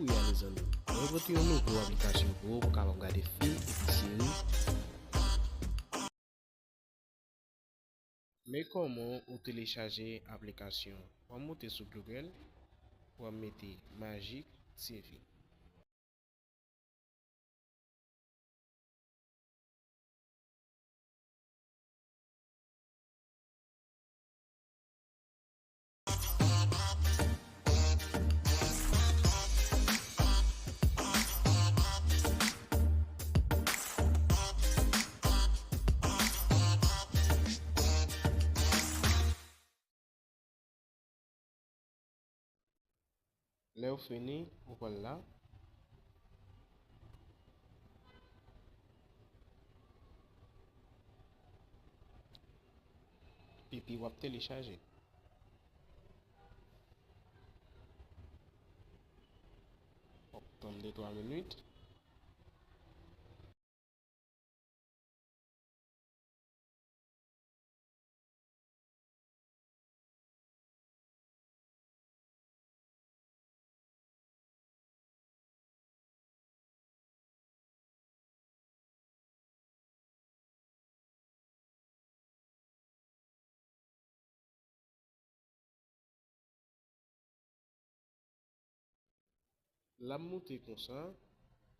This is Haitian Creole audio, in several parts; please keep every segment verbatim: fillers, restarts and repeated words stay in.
Wi a mezanmi, mwen pote yon nouvo aplikasyon pou ou pou w kapab gade fim epi seri. Men kòman ou telechaje aplikasyon. W ap moute sou Google, w ap mete Magic T V. Lè w fini, ou pral la. Epi w ap telechaje. W ap tann de twa minit. L ap moute konsa,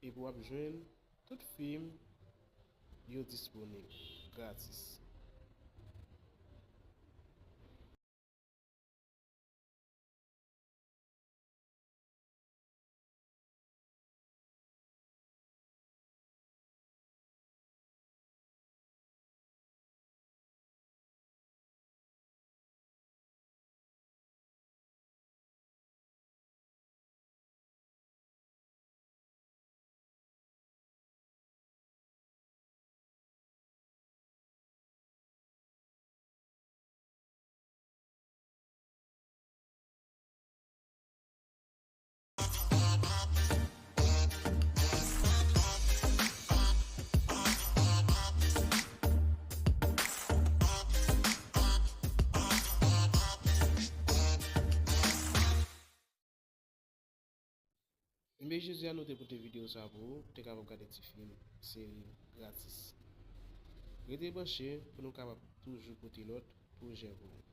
epi w ap jwenn tout fim yo disponib gratis. Enben, jodi a nou te pote videyo sa pou ou, pou te kapab gade ti fim, seri gratis. Rete branche pou nou kapab toujou pote lòt pwojè pou ou.